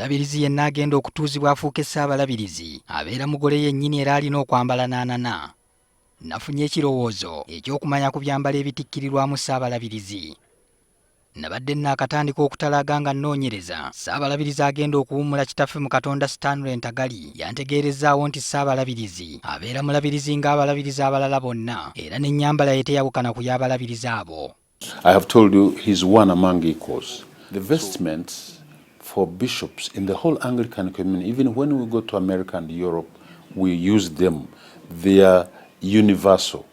Omulabirizi yenna agenda okutuuzibwa afuuke Ssaabalabirizi abeera mugole yennyini era alina okwambala n'anana. Nafunye ekirowoozo eky'okumanya ku byambalo ebitikkirirwamu Ssaabalabirizi. Nabadde nnaakatandika okutalaaga nga nnoonyereza, Ssaabalabirizi agenda okuwummula Kitaffe mu Katonda Stanley Ntagali yantegeerezzaawo nti Ssaabalabirizi abeera mulabirizi ng'abalabirizi abalala bonna era n'ennyambala ye teyawukana ku y'abalabirizi abo. I have told you he's one among equals. The vestments for bishops in the whole Anglican community, even when we go to America and Europe, we use them. They are universal.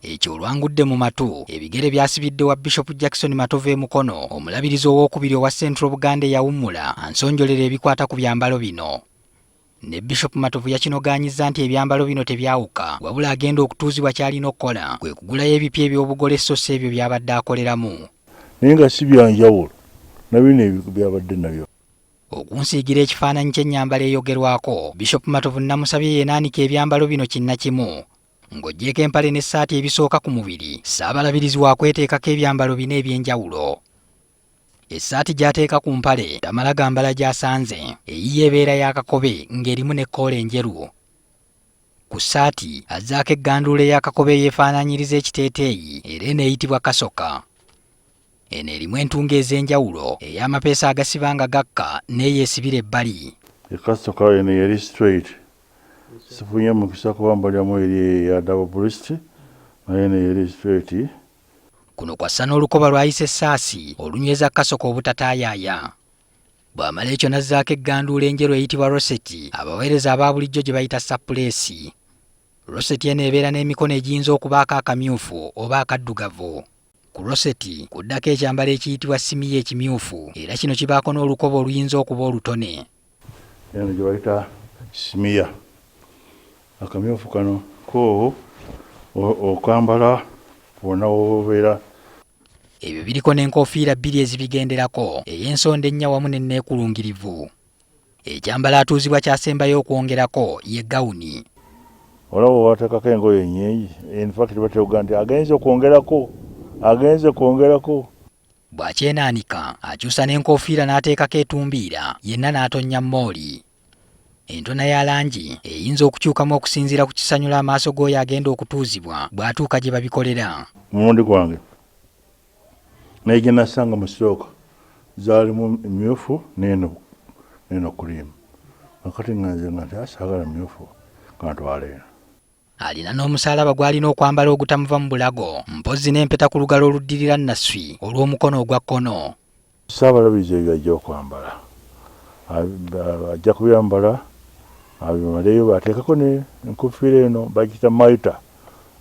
Ekyo olwangudde mu matu, ebigere byasibidde wa Bishop Jackson Matovu e Mukono, omulabirizi owookubiri owa Central Buganda eyawummula, ansonjolera ebikwata ku byambalo bino. Ne Bishop Matovu yakinogaanyizza nti ebyambalo bino tebyawuka, wabula agenda okutuuzibwa ky'alina okukola kwe kugulayo ebipya eby'obugole sso si ebyo by'abadde akoleramu. Naye nga si bya njawulo na bino by'abadde nabyo. Okunsiigira ekifaananyi ky'ennyambala eyogerwako, Bishop Matovu namusabye yeenaanike ebyambalo bino kinnakimu. Ng'oggyeeko empale n'essaati ebisooka ku mubiri, Ssaabalabirizi waakweteekako ebyambalo bina eby'enjawulo. Essaati gy'ateeka ku mpale tamala gambala gy'asanze, eyiye ebeera ya kakobe ng'erimu ne kkoola enjeru. Ku ssaati azzaako egganduula eya kakobe eyeefaanaanyiriza ekiteeteeyi era eno eyitibwa kasoka. Eno erimu entungo ez'enjawulo, ey'amapeesa agasiba nga gakka n'eyo esibira ebbali. Ekasoka eno yeri straight, sifunye mukisa kuba mbalyamu eri eya double breast, naye eno yeri straight. Kuno kw'assa n'olukoba lw'ayise essaasi olunyweza kasoka obutataayaaya. Bw'amala ekyo n'azzaako egganduula enjeru eyitibwa roseti abaweereza aba bulijjo gye bayita sappuleesi. Roseti eno ebeera n'emikono egiyinza okubaako akamyufu oba akaddugavu. Ku roseti kuddako ekyambalo ekiyitibwa simiya ekimyufu era kino kibaako n'olukoba oluyinza okuba olutone. Eno gye bayita simiya. Akamyufu kano ko okambala wonna w'obeera. Ebyo biriko n'enkofiira bbiri ezibigenderako, ey'ensonda ennya wamu n'enneekulungirivu. Ekyambalo atuuzibwa ky'asembayo okwongerako ye gawuni. Olaba wateekako engoye nnyingi, in fact bateega nti agenze kwongerako, agenze kwongerako. Bw'akyenaanika akyusa n'enkofiira n'ateekako etumbiira yenna n'atonnya mmooli. Entona ya langi eyinza okukyukamu okusinziira ku kisanyula amaaso g'oyo agenda okutuuzibwa bw'atuuka gye babikolera. Omulundi gwange naye gye nasanga mu sooka zaalimu myufu n'eno cream. Kakati nga nze nga nti saagala myufu, kantwale eno. Alina n'omusaalaba gw'alina okwambala ogutamuva mu bulago, mpozzi n'empeta ku lugalo oluddirira nnaswi olw'omukono ogwa kkono. Ssaabalabirizi ebyo ajja okwambala, ajja kubyambala abimaleyo ateekeko n'enkofiira eno bagiyita mitre,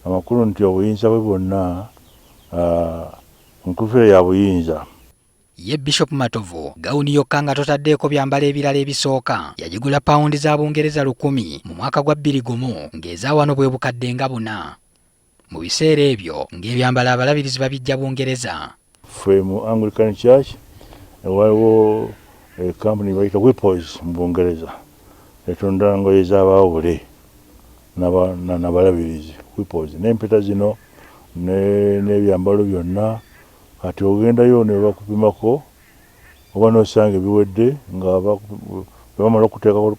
amakulu nti obuyinza bwe bwonna enkofiira ya buyinza. Ye Bishop Matovu gawuni yokka nga totaddeeko byambalo ebirala ebisooka yagigula pawundi za Bungereza 1000 mu mwaka gwa 2001 ng'eza wano bwe bukadde nga buna. Mu biseera ebyo ng'ebyambalo abalabirizi babijja Bungereza. Ffe mu Anglican Church waliwo kampuni bayita Whipples mu Bungereza etunda ngoye z'abaawule n'abalabirizi Whipples n'empeta zino n'ebyambalo byonna. Kati ogendayo ne bakupimako oba n'osanga ebiwedde nga bamala okuteekako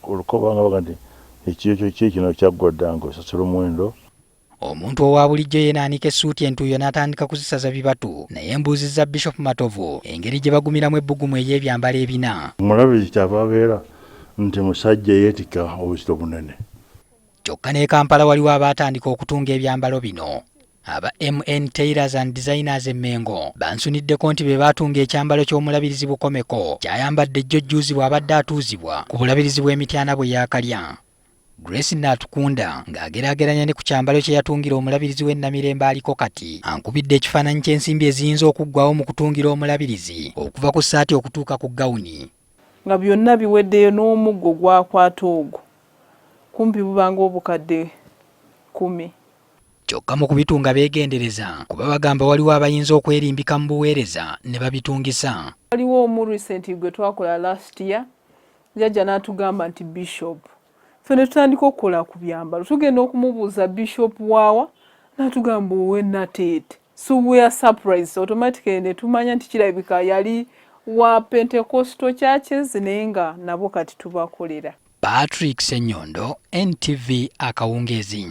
olukoba nga baga nti ekyo ki kino kyaggwa dda ng'osasula omuwendo. Omuntu owa bulijjo yeenaanika essuuti entuuyo n'atandika kuzisaza bibatu, naye mbuuzizza Bishop Matovu engeri gye bagumiramu ebbugumu ey'ebyambalo ebina. Omulabirizi kyava abeera nti musajja yeetikka obuzito bunene. Kyokka n'e Kampala waliwo abaatandika okutunga ebyambalo bino. Aba MN Tailors and Designers e Mmengo bansuniddeko nti be baatunga ekyambalo ky'omulabirizi Bukomeko ky'ayambadde jjo jjuuzi bw'abadde atuuzibwa ku bulabirizi bw'e Mityana bwe yaakalya. Grace Natukunda ng'ageraageranya ne ku kyambalo kye yatungira omulabirizi w'e Namirembe aliko kati, ankubidde ekifaananyi ky'ensimbi eziyinza okuggwawo mu kutungira omulabirizi okuva ku ssaati okutuuka ku gawuni. Nga byonna biweddeyo n'omuggo gw'akwata ogwo kumpi bubanga obukadde 10. Kyokka mu kubitunga beegendereza kuba bagamba waliwo abayinza okwerimbika mu buweereza ne babitungisa. Waliwo omu recent gwe twakola last year, jjajja n'atugamba nti bishop. Ffe ne tutandika okukola ku byambalo, tugenda okumubuuza bishop waawa, n'atugamba ow'e Nateete. So we are surprised automatically ne tumanya nti kirabika yali wa Pentecostal churches, naye nga nabo kati tubakolera. Patrick Ssenyondo, NTV akawungeezi.